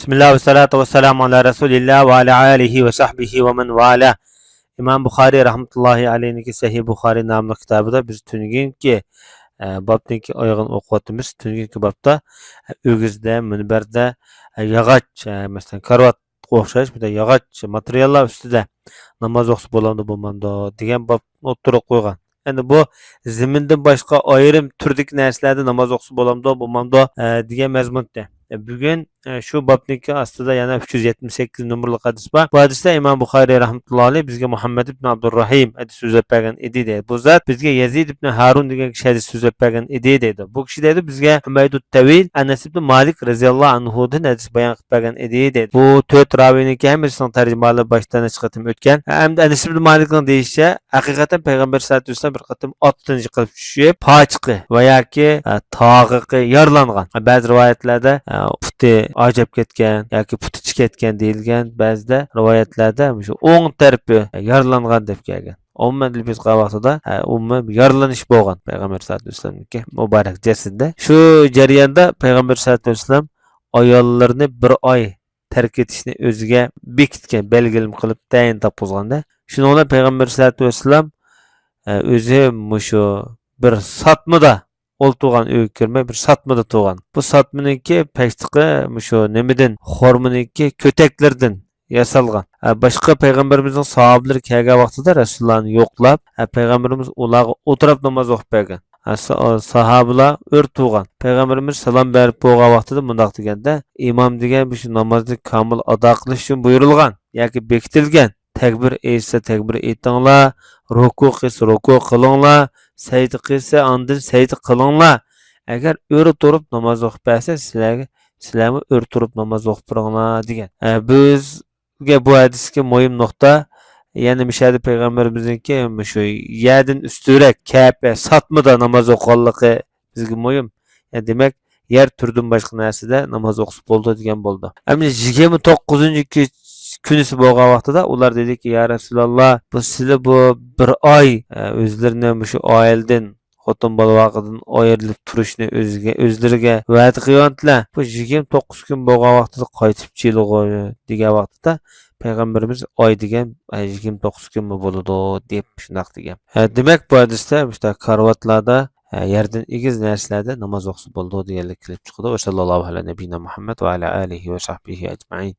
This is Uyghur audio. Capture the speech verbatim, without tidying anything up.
بىسمىللا ۋەسسالاتۇ ۋەسسالامۇ ئالا رەسۇلىللا ۋە ئالا ئالىھى ۋە سەھبىھى ۋە مەن ۋالا. ئىمام بۇخارىي رەھمەتۇللاھى ئەلەيھنىڭكى سەھىھ بۇخارىي ناملىق كىتابىدا بىز تۈنۈگۈنكى، ئە، بابنىڭكى ئايىغىنى ئوقۇۋاتىمىز. تۈنۈگۈنكى بابتا، ئە، ئۆگزىدە، مۇنبەردە، ئە، ياغاچ، ئە، مەسىلەن، كارىۋاتقا ئوخشاش بىر ياغاچ ماتېرىياللار ئۈستىدە ناماز ئوقۇسا بولامدۇ، بولمامدۇ دېگەن بابنى ئوتتۇرىغا قويغان. ئەمدى بۇ زېمىندىن باشقا ئايرىم تۈردىكى نەرسىلەردە ناماز ئوقۇسا بولامدۇ، بولمامدۇ، ئە، دېگەن مەزمۇنتى. بۈگۈن، ئە، شۇ بابنىڭكى ئاستىدا يەنە ئۈچ يۈز يەتمىش سەككىز نومۇرلۇق ھەدىس بار. بۇ ھەدىستە ئىمام بۇخارىي رەھمەتۇللاھى ئەلەيھ بىزگە مۇھەممەد ئىبن ئابدۇررەھىم ھەدىس سۆزلەپ بەرگەن ئىدى دەيدۇ. بۇ زات بىزگە يەزىد ئىبن ھارۇن دېگەن كىشى ھەدىس سۆزلەپ بەرگەن ئىدى دەيدۇ. بۇ كىشى دەيدۇ، بىزگە ھۇمەيدۇت تەۋىل ئەنەس ئىبن مالىك رەزىياللاھۇ ئەنھۇدىن ھەدىس بايان قىلىپ بەرگەن ئىدى دەيدۇ. بۇ تۆت راۋىنىڭكى ھەممىسىنىڭ تەرجىمىھالى باشتا نەچچە قېتىم ئۆتكەن. ئەمدى ئەنەس ئىبن مالىكنىڭ دېيىشىچە، ھەقىقەتەن پەيغەمبەر سەللەللاھۇ ئەلەيھى ۋەسەللەم بىر قېتىم ئاتتىن يىقىلىپ چۈشۈپ، پاچىقى ۋە ياكى، ئە، تاغىقى يارىلانغان. بەزى رىۋايەتلەردە، ئە، پۇتى ئاجاپ كەتكەن ياكى پۇتى چىقىپ كەتكەن دېيىلگەن. بەزىدە رىۋايەتلەردە مۇشۇ ئوڭ تەرىپى يارىلانغان دەپ كەلگەن. ئومۇمەن ئېلىپ ئېيتقان ۋاقتىدا، ئە، ئومۇمەن يارىلىنىش بولغان پەيغەمبەر سەللەللاھۇ ئەلەيھى ۋەسەللەمنىڭكى مۇبارەك جەسىتىدە. شۇ جەرياندا پەيغەمبەر سەللەللاھۇ ئەلەيھى ۋەسەللەم ئاياللىرىنى بىر ئاي تەرك ئېتىشنى ئۆزىگە بېكىتكەن، بەلگىلىمە قىلىپ تەيىن تاپقۇزغاندا، شۇنىڭ بىلەن پەيغەمبەر سەللەللاھۇ ئەلەيھى ۋەسەللەم، ئە، ئۆزى مۇشۇ بىر ساتمىدا ئولتۇرغان، ئۆيگە كىرمەي بىر ساتمىدا تۇرغان. بۇ ساتمىنىڭكى پەشتىقى مۇشۇ نېمىدىن، خورمىنىڭكى كۆتەكلىرىدىن ياسالغان. ئە، باشقا پەيغەمبىرىمىزنىڭ ساھابىلىرى كەلگەن ۋاقتىدا رەسۇلۇللانى يوقلاپ، ئە، پەيغەمبىرىمىز ئۇلارغا ئولتۇراپ ناماز ئوقۇپ بەرگەن. ئە، سا-، ساھابىلار ئۆر تۇرغان. پەيغەمبىرىمىز سالام بېرىپ بولغان ۋاقتىدا مۇنداق دېگەندە، ئىمام دېگەن مۇشۇ نامازنى كامىل ئادا قىلىش ئۈچۈن بۇيرۇلغان ياكى بېكىتىلگەن. تەكبىر ئېيتسا تەكبىر ئېيتىڭلار، رۇكۇ قىلسا رۇكۇ قىلىڭلار، سەجدە قىلسا ئاندىن سەجدە قىلىڭلار. ئەگەر ئۆرە تۇرۇپ ناماز ئوقۇپ بەرسە، سىلەرگە، سىلەرمۇ ئۆرە تۇرۇپ ناماز ئوقۇپ بېرىڭلار دېگەن. ئە، بىزگە بۇ ھەدىستىكى مۇھىم نۇقتا، يەنى مۇشۇ يەردە پەيغەمبىرىمىزنىڭكى مۇشۇ يەردىن ئۈستۈنرەك كەپ، ئە، ساتمىدا ناماز ئوقۇغانلىقى بىزگە مۇھىم. يەنى دېمەك، يەر تۈردىن باشقا نەرسىدە ناماز ئوقۇسا بولىدۇ دېگەن بولىدۇ. ئەمدى يىگىرمە توققۇزىنچى كۈ-، كۈنىسى بولغان ۋاقتىدا ئۇلار دېدىكى، يا رەسۇلاللا، بۇ سىلى بۇ بىر ئاي، ئە، ئۆزلىرىنى مۇشۇ ئائىلىدىن، خوتۇن بالا ۋاقىدىن ئايرىلىپ تۇرۇشنى ئۆزىگە، ئۆزلىرىگە ۋەدە قىلغانتىلەر. بۇ يىگىرمە توققۇز كۈن بولغان ۋاقتىدا قايتىپ چېلىغۇ دېگەن ۋاقتىدا پەيغەمبىرىمىز ئاي دېگەن، ئە، يىگىرمە توققۇز كۈنمۇ بولىدۇ دەپ شۇنداق دېگەن. ئە، دېمەك، بۇ ھەدىستە مۇشۇنداق كارىۋاتلاردا، ئە، يەردىن ئېگىز نەرسىلەردە ناماز ئوقۇسا بولىدۇ دېگەنلىك كېلىپ چىقىدۇ. ۋە ساللاللاھۇ ئەلا نەبىينا مۇھەممەد ۋە ئەلا ئالىھى ۋە سەھبىھى ئەجمەئىن.